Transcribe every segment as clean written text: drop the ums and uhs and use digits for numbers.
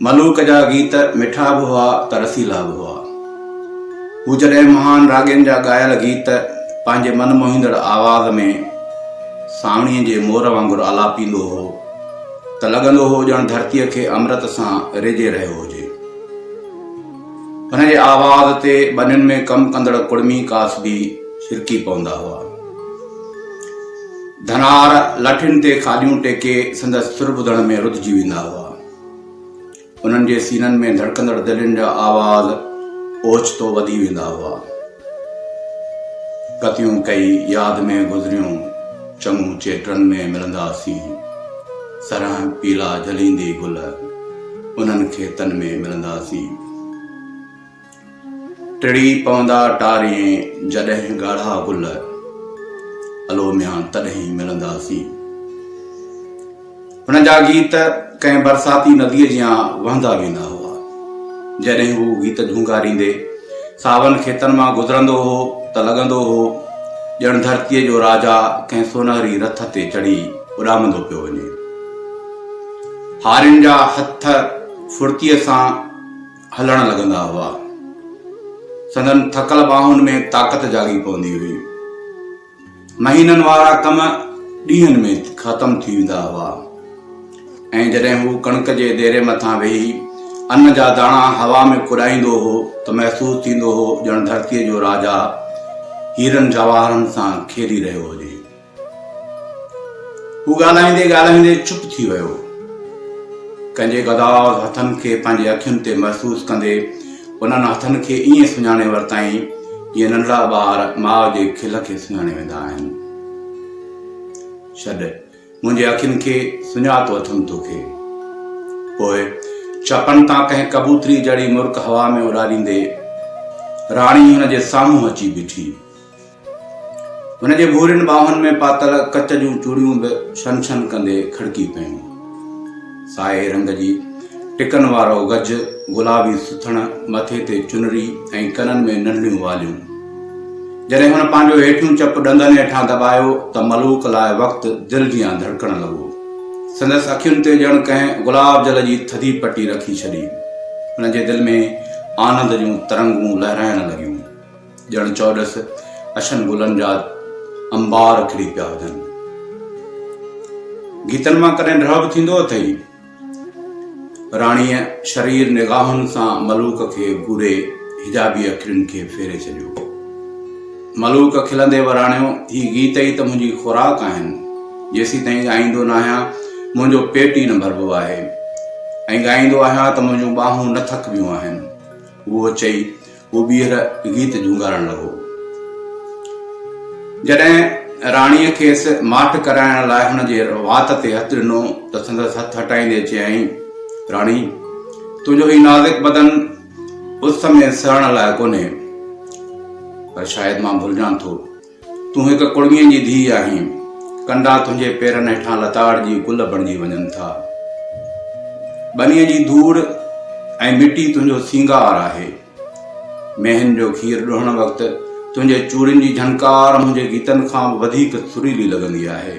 ملوڪ جا گيت مٺا به هئا ته رسيلا به هئا. هو جڏهن مهان راڳين جا ڳايل گيت پنهنجي من موهيندڙ آواز ۾ سانوڻيء جي مور وانگر آلاپيندو هو ته لڳندو هو ڄڻ ڌرتيء کي امرت سان ريجي رهيو هجي. هن جي آواز تي ٻنين ۾ ڪم ڪندڙ ڪڙمي ڪاسبي ڇرڪي پوندا هئا. ڌنار لٺين تي کاڏيون ٽيڪي سندس سر ٻڌڻ ۾ رڌجي ويندا هئا. انهن جي سينن ۾ ڌڙڪندڙ دلين جا آواز اوچتو وڌي ويندا هئا. ڪتيون ڪئي ياد ۾ گذريون، چڱو چيٽرن ۾ ملنداسين. سرهن پيلا جهليندي گل، انهن کيتن ۾ ملنداسين. ٽڙي پوندا ٽارين جڏهن ڳاڙها گل، الو ميان تڏهن ملنداسين. هن جا گيت ڪنهن برساتي نديء جيان وهندا ويندا هئا. جڏهن هو گيت جهونگاريندي ساون کيتن مان گذرندو هو ته لڳندو هو ڄڻ ڌرتيء جو راجا ڪنهن سونهري رٿ تي چڙهي اڏامندو پيو وڃي. هارين جا هٿ ڦڙتيء سان هلڻ لڳندا هئا. سندن ٿڪل ٻانهن ۾ طاقت جاڳي پوندي هئي. مهينن وارا ڪم ڏينهن ۾ ختم ٿي ويندا هئا ۽ جڏهن هو ڪڻڪ جي ديري مٿان ويهي ان جا داڻا هوا ۾ ڪڏائيندو هو ته محسوس ٿيندو هو ڄڻ ڌرتيء جو راجا هيرن جواهرن سان کيڏي رهيو هجي. هو ڳالهائيندي ڳالهائيندي چپ ٿي ويو. ڪنهن جي گداز هٿن کي پنهنجي اکين تي محسوس ڪندي انهن هٿن کي ائين سڃاڻي ورتائين جيئن ننڍڙا ٻار ماء جي کل کي سڃاڻي ويندا آهن. ڇڏ، منهنجي اکين کي سڃاتو اٿم توکي. پوء چپن تان ڪنهن ڪبوتري جهڙي مرڪ هوا ۾ اڏاريندي راڻي هن جي سامهون اچي بيٺي. هن جي ڀورين ٻانهن ۾ پاتل ڪچ جون چوڙيون به شن شن ڪندي کڙڪي پيون. سائي رنگ جي ٽڪن وارو گج، گلابي سٿڻ، مٿي تي چنري ۽ ڪنن ۾ ننڍڙيون واليون. جڏهن هن پنهنجو هيٺيون چپ ڏندن هيٺان دٻايو ته ملوڪ لاء وقت دل جيان ڌڙڪڻ لڳو. سندس اکين تي ڄڻ ڪنهن گلاب جل جي ٿڌي پٽي رکي ڇڏي. هن جي دل ۾ آنند جون ترنگون لهرائڻ لڳيون. ڄڻ چؤڏس اڇن گلن جا انبار کڙي پيا هجن. گيتن مان ڪڏهن ڍء به ٿيندو اٿئي؟ راڻيء شرير نگاهن سان ملوڪ کي گهوري حجابي اکڙين کي ڦيري ڇڏيو. ملوڪ کلندي وراڻيو، هي گيت ئي ته منهنجي خوراڪ آهن. جيسيتائين ڳائيندو ناهيان، منهنجو پيٽ ئي نه ڀربو آهي. ۽ ڳائيندو آهيان ته منهنجون ٻانهون نه ٿڪبيون آهن. اهو چئي هو ٻيهر گيت جهونگارڻ لڳو. جڏهن راڻيء کيس ماٺ ڪرائڻ لاء هن جي وات تي هٿ ڏنو ته سندس هٿ هٽائيندي چيائين، راڻي، تنهنجو هي نازڪ بدن اس ۾ سڙڻ لاء ڪونهي. پر شايد مان ڀلجان ٿو. تون هڪ ڪڙميء جي ڌيء آهين. ڪنڊا تنهنجي پيرن هيٺان لتاڙجي گل بڻجي وڃن ٿا. ٻنيء جي ڌوڙ ۽ مٽي تنهنجو سينگار آهي. مينهن جو کير ڏهڻ وقت تنهنجي چوڙين جي جهنڪار منهنجي گيتن کان به وڌيڪ سريلي لڳندي آهي.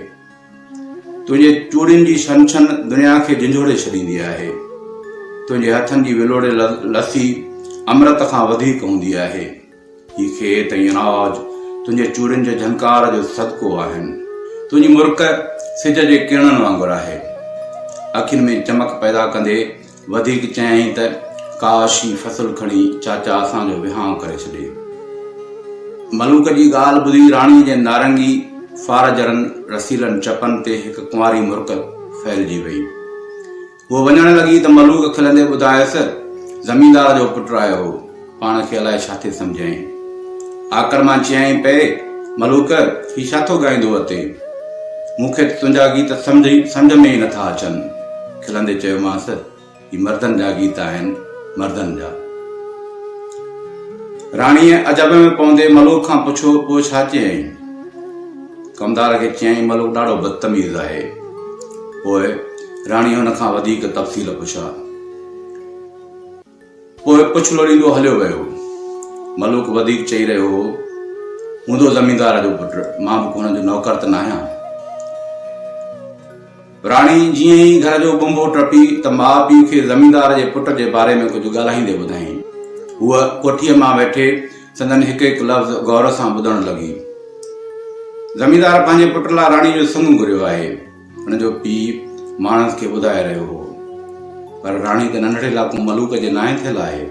تنهنجي چوڙين جي ڇن ڇن دنيا کي جهنجهوڙي ڇڏيندي آهي. تنهنجي هٿن جي ولوڙيل لسي امرت کان وڌيڪ هوندي آهي. هي کيت ۽ اناج تنهنجي چوڙين جي جهنڪار جو صدقو آهن. تنهنجي مرڪ سج جي ڪرڻن وانگر آهي. اکين ۾ چمڪ پيدا ڪندي وڌيڪ چيائين ته ڪاش هي فصل کڻي چاچا اسان جو وهانء ڪري ڇڏي. ملوڪ جي ڳالهه ٻڌي راڻيء جي نارنگي ڦار جهڙن رسيلن چپن تي هڪ ڪنواري مرڪ ڦهلجي وئي. هوء وڃڻ لڳي ته ملوڪ کلندي ٻڌايس، زميندار جو پٽ آيو هو، پاڻ کي الائي ڇا ٿي سمجهيائين. آڪڙ مان چيائين پئي، ملوڪ، هي ڇا ٿو ڳائيندو وتين؟ مون کي ته تنهنجا گيت سمجهه ۾ ئي نٿا اچن. کلندي چيومانس، هي مردن جا گيت آهن، مردن جا. راڻيء عجب ۾ پوندي ملوڪ کان پڇيو، پوء ڇا چيائين؟ ڪمدار کي چيائين، ملوڪ ڏاڍو بدتميز آهي. پوء راڻيء هن کان وڌيڪ تفصيل پڇيا. پوء پڇ لوڙيندو هليو ويو. ملوڪ وڌيڪ چئي رهيو هو، هوندو زميندار جو پٽ، مان به ڪو هن جو نوڪر ته ناهيان. راڻي جيئن ئي گهر جو ٻنڀو ٽپي ته ماء پيء کي زميندار جي پٽ جي باري ۾ ڪجهه ڳالهائيندي ٻڌائين. هوء ڪوٺيء مان ويٺي سندن هڪ هڪ لفظ غور سان ٻڌڻ لڳي. زميندار پنهنجي پٽ لاء راڻي جو سڱ گهريو آهي. هن جو پيء ماڻس کي ٻڌائي رهيو هو. پر راڻي ته ننڍڙي لاڪون ملوڪ جي نانء ٿيل آهي.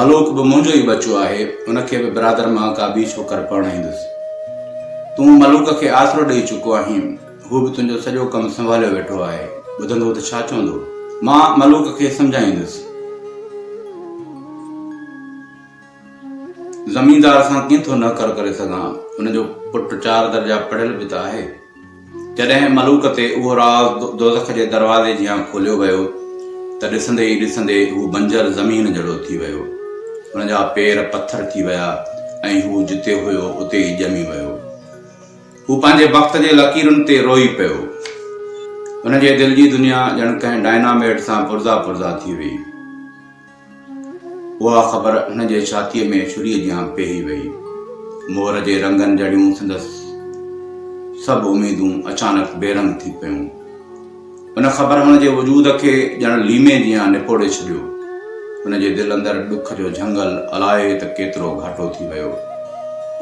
ملوڪ به منهنجو ئي ٻچو آهي، ان کي به برادر مان ڪا ٻي ڇوڪر پرڻائيندس. تون ملوڪ کي آسرو ڏيئي چڪو آهين، هو به تنهنجو سڄو ڪم سنڀاليو ويٺو آهي، ٻڌندو ته ڇا چوندو؟ مان ملوڪ کي سمجهائيندس. زميندار سان ڪيئن ٿو نه ڪر ڪري سگهان، ان جو پٽ چار درجا پڙهيل به ته آهي. جڏهن ملوڪ تي اهو راز دوزخ جي دروازي جيان کوليو ويو ته ڏسندي ئي ڏسندي هو بنجر زمين جهڙو ٿي ويو. هن جا پير پٿر ٿي ويا ۽ هو جتي هيو اتي ئي ڄمي ويو. هو پنهنجي بخت جي لڪيرن تي روئي پيو. هن جي دل جي دنيا ڄڻ ڪنهن ڊائناميٽ سان پرزا پرزا ٿي وئي. اها خبر هن جي ڇاتيء ۾ ڇريء جيان پيهي وئي. مور جي رنگن جهڙيون سندس سڀ اميدون اچانڪ بي رنگ ٿي پيون. ان خبر هن جي وجود کي ڄڻ ليمي جيان نپوڙي ڇڏيو. هن جي دل اندر ڏک جو جهنگل الائي ته ڪيترو گهاٽو ٿي ويو.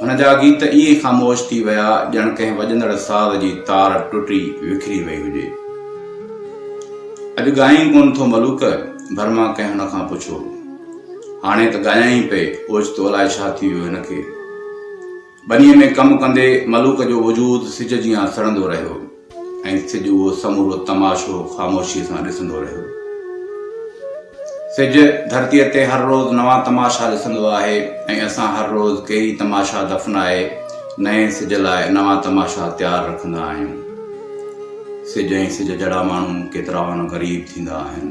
هن جا گيت ائين خاموش ٿي ويا ڄڻ ڪنهن وڄندڙ ساز جي تار ٽٽي وکري وئي هجي. اڄ ڳائين ڪونه ٿو ملوڪ؟ ڀر مان ڪنهن هن کان پڇيو. هاڻي ته ڳايائين پئي، اوچتو الائي ڇا ٿي ويو هن کي. ٻنيء ۾ ڪم ڪندي ملوڪ جو وجود سج جيان سڙندو رهيو ۽ سج اهو سمورو تماشو خاموشيء سان ڏسندو رهيو. سج ڌرتيء تي هر روز نوان تماشا ڏسندو آهي ۽ اسان هر روز ڪيئي تماشا دفنائي نئين سج لاء نوان تماشا تيار رکندا آهيون. سج ۽ سج جھڙا ماڻهو ڪيترا نه غريب ٿيندا آهن،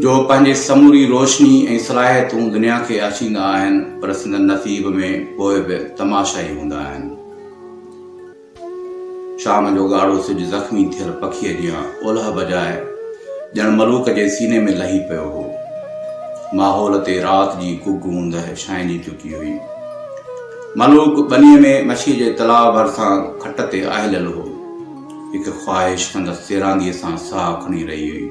جو پنهنجي سموري روشني ۽ صلاحيتون دنيا کي آڇيندا آهن، پر سندن نصيب ۾ پوء به تماشا ئي هوندا آهن. شام جو ڳاڙهو سج زخمي ٿيل پکيء جيان اولهه بجاء ڄڻ ملوڪ جي سيني ۾ لهي پيو هو. ماحول تي رات جي گهگهه اوندهه ڇانئجي چڪي هئي. ملوڪ ٻنيء ۾ مڇيء جي تلاء ڀرسان کٽ تي آهليل هو. هڪ خواهش سندس سيرانديء سان ساهه کڻي رهي هئي.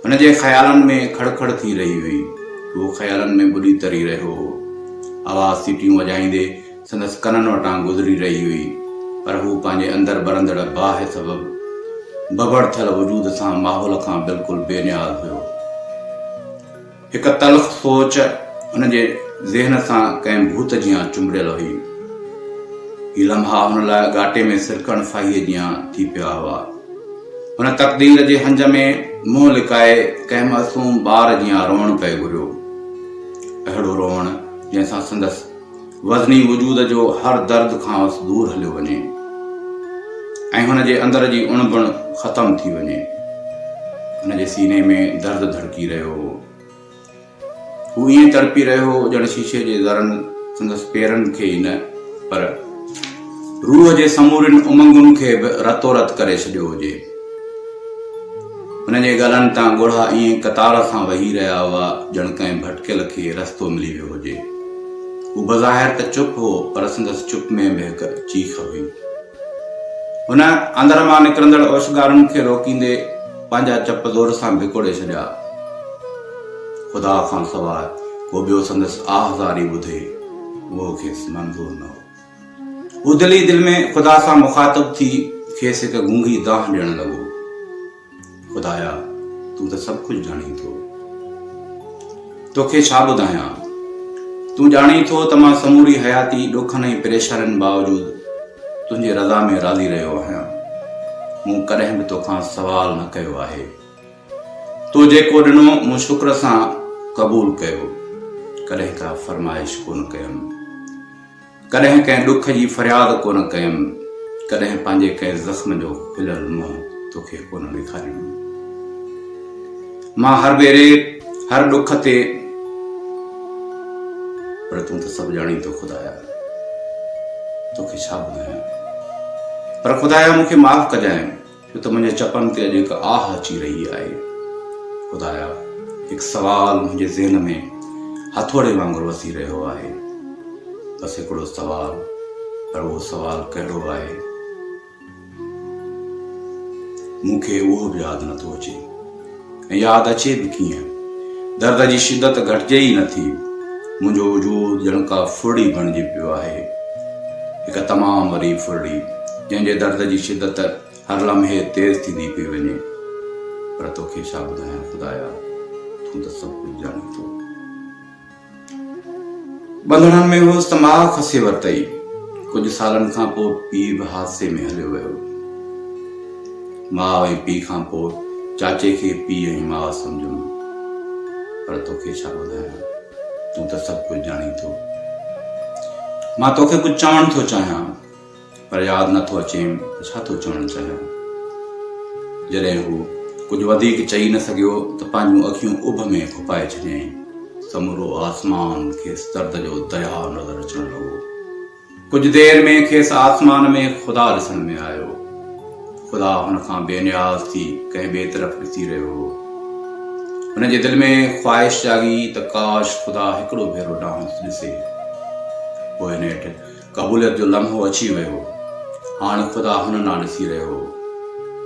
هن جي خيالن ۾ کڙ کڙ ٿي رهي هئي. هو خيالن ۾ ٻڏي تري رهيو هو. هوا سيٽيون وڄائيندي سندس ڪنن وٽان گذري رهي هئي، پر هو پنهنجي اندر ٻرندڙ باهه سبب ڀڀڙ ٿيل وجود سان ماحول کان بلڪل بي نياز هيو. هڪ تلخ سوچ هن جي ذهن سان ڪنهن ڀوت جيان چنبڙيل هئي. هي لمحا هن لاء ڳاٽي ۾ سرڪڻ ڦاهيء جيان ٿي پيا هئا. هن تقدير جي هنج ۾ منهن لڪائي ڪنهن معصوم ٻار جيان روئڻ پئي گهريو. اهڙو روئڻ جنهن سان سندس وزني وجود جو هر درد کانئس دور هليو وڃي ۽ هن جي اندر جي اڻبڻ ختم ٿي وڃي. هن جي سيني ۾ درد ڌڙڪي رهيو هو. هو ائين تڙپي رهيو هو ڄڻ شيشي جي ذرن سندس پيرن کي ئي نه پر روح جي سمورين امنگن کي به رتو رت ڪري ڇڏيو هجي. هن جي ڳلن تان ڳوڙها ائين قطار سان وهي رهيا هئا ڄڻ ڪنهن ڀٽڪيل کي رستو ملي ويو هجي. هو بظاهر ته چپ هو پر سندس چپ ۾ به هڪ چيخ هئي. هن اندر مان نڪرندڙ اوڇگارن کي روڪيندي پنهنجا چپ زور سان ڀڪوڙي ڇڏيا. خدا کان سواء ڪو ٻيو سندس آه زاري ٻڌي، اهو کيس منظور نه هو. هو دل ئي دل ۾ خدا سان مخاطب ٿي کيس هڪ گونگي دانهن ڏيڻ لڳو. خدايا! تون ته سڀ ڪجهه ڄاڻين ٿو. توکي ڇا ٻڌايان؟ تون ڄاڻين ٿو ته مان سموري حياتي ڏکن ۽ پريشانين باوجود تنهنجي رضا ۾ راضي رهيو آهيان. مون ڪڏهن به توکان سوال نه ڪيو آهي. تو جيڪو ڏنو مون شڪر سان قبول ڪيو. ڪڏهن ڪا فرمائش ڪونه ڪيم. ڪڏهن ڪنهن ڏک جي فرياد ڪونه ڪيم، ڪڏهن پنهنجي ڪنهن زخم جو کليل منهن توکي ڪونه ڏيکاريم. مان هر ڀيري هر ڏک تي پر تون ته سڀ ڄاڻين ٿو خدايا! توکي ڇا ٻڌايان؟ پر خدايا مون کي معاف ڪجانء. ڇو ته منهنجي چپن تي اڄ هڪ آهه اچي رهي آهي. خدايا! هڪ سوال منهنجي ذهن ۾ هٿوڙي وانگر وسي رهيو آهي. بس هڪڙو سوال، پر اهو سوال ڪهڙو آهي؟ مون کي اهو به ياد نٿو اچي ۽ ياد اچي به ڪيئن؟ درد جي شدت گهٽجي ئي نٿي. منهنجو وجود ڄڻ ڪا ڦرڙي بڻجي پيو آهي. هڪ تمام وڏي ڦرڙي، جنهن جي درد جي شدت هر لمحي تيز ٿيندي پئي وڃي. پر توکي ڇا ٻڌايان خدايا، تون ته سڀ ڪجهه ڄاڻين ٿو. ٻنڌڻن ۾ هوس ته ماء کسي ورتئي. ڪجهه سالن کان پوء پيء به حادثي ۾ هليو ويو. ماء ۽ پيء کان پوء چاچي کي پيء ۽ ماء سمجهيم. پر توکي ڇا ٻڌايان، تون ته سڀ ڪجهه ڄاڻين ٿو. مان توکي ڪجهه چوڻ ٿو چاهيان. پر ياد نه ٿو اچيم ته ڇا ٿو چوڻ چاهيان. جڏهن هو ڪجهه وڌيڪ چئي نه سگهيو ته پنهنجون اکيون اڀ ۾ کپائي ڇڏيائين. سمورو آسمان کيس درد جو درياء نظر اچڻ لڳو. ڪجهه دير ۾ کيس آسمان ۾ خدا ڏسڻ ۾ آيو. خدا هن کان بي نياز ٿي ڪنهن ٻئي طرف ڏسي رهيو هو. هن جي دل ۾ خواهش جاڳي ته ڪاش خدا هڪڙو ڀيرو ڏانهنس ڏسي. پوء نيٺ قبوليت جو لمحو اچي ويو. هاڻ خدا هن ڏانهن ڏسي رهيو هو.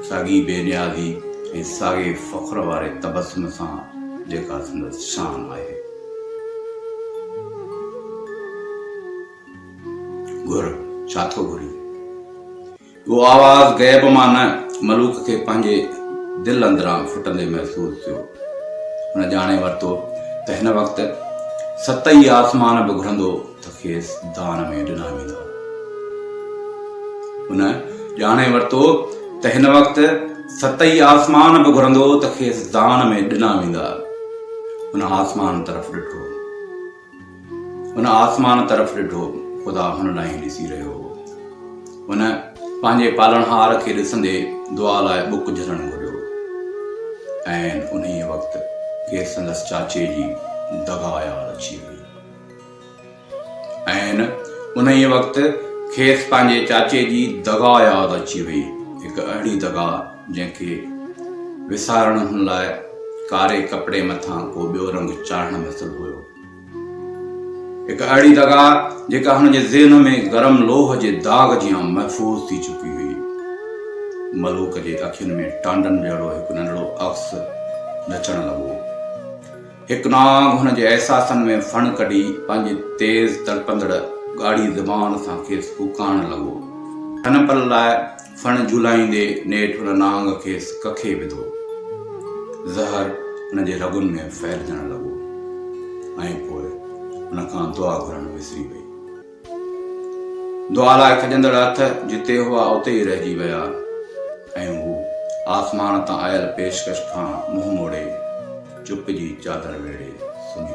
ساڳي بي نيازي ۽ ساڳئي فخر واري تبسم سان جيڪا سندس شان آهي. گهر، ڇا ٿو گهرين؟ اهو آواز غيب مان نه، ملوڪ کي پنهنجي دل اندران ڦٽندي محسوس ٿيو. هن ڄاڻي ورتو ته هن وقت ست ئي آسمان به گهرندو ته کيس دان ۾ ڏنا ويندا. هن ڄاڻي ورتو ته هن وقت ست ئي آسمان به گهرندو ته کيس دان ۾ ڏنا ويندا. هن آسمان طرف ڏٺو. هن آسمان طرف ڏٺو، خدا هن ڏانهن ئي ڏسي رهيو هو. هن پنهنجي پالڻهار کي ڏسندي دعا لاء ٻڪ جهلڻ گهريو. عين انهيء وقت کيس سندس چاچي جي دغا ياد اچي وئي. عين انهيء وقت کيس پنهنجي چاچي جي دغا ياد اچي وئي، هڪ اهڙي دغا جنهن کي وسارڻ هن لاء ڪاري ڪپڙي مٿان ڪو ٻيو رنگ چاڙهڻ مثل هيو. هڪ اهڙي دغا جيڪا هن جي ذهن ۾ گرم لوهه جي داغ جيان محفوظ ٿي چڪي هئي. ملوڪ جي اکين ۾ ٽانڊن جهڙو هڪ ننڍڙو عڪس نچڻ لڳو. هڪ نانگ هن جي احساسن ۾ ڦڻ ڪڍي پنهنجي تيز تڙپندڙ ڳاڙهي زبان سان کيس ڦوڪارڻ لڳو. کن پل لاء ڦڻ جهولائيندي نيٺ ان نانگ کيس ڪکي وڌو. زهر هن جي رڳن ۾ ڦهلجڻ لڳو ۽ پوء هن کان دعا گهرڻ وسري وئي. دعا لاء کڄندڙ هٿ جتي هئا اتي ئي رهجي ويا ۽ هو آسمان تان آيل پيشڪش کان منهن موڙي چپ جي چادر ويڙهي سمهي رهيو.